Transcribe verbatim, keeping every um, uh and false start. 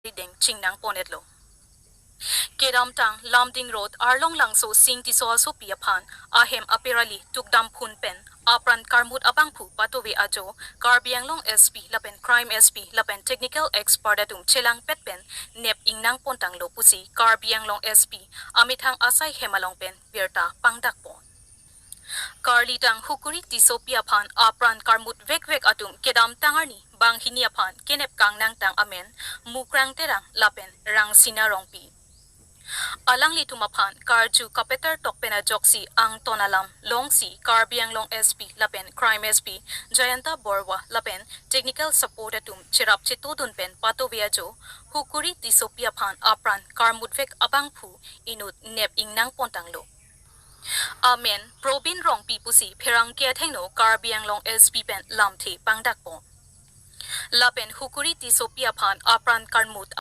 rideng chingnang ponetlo. Kedamtang Lumding Road Arlong Langso Sing Tisso asopi aphan ahem aperali tukdam phun pen apran karmut abangphu patove ajo Karbi Anglong S P lapen Crime S P lapen technical expert atum chelangpet pen nep ingnang pontanglo pusi Karbi Anglong S P amethang asai hem along pen birta pangdakpon. Karlitang Hukuri Tissopi aphan apran karmut vekvek atum kedamtang arni banghini aphan kenep kangnangtang amen Mukrang Terang lapen Rangsina Rongpi. Alanglitum aphan karju kapetar tokpen ajoksi angton alam longsi Karbi Anglong S P lapen Crime S P Jayanta Borwa lapen technical support atum cherap chetodun pen patove ajo Hukuri Tissopi aphan apran karmutvek abangphu inut nep ingnang pontanglo. Amen Probin Rongpi pusi pherangke athengno Karbi Anglong S P pen lamthe pangdakpon. Lapen Hukuri Tissopi aphan apran karmut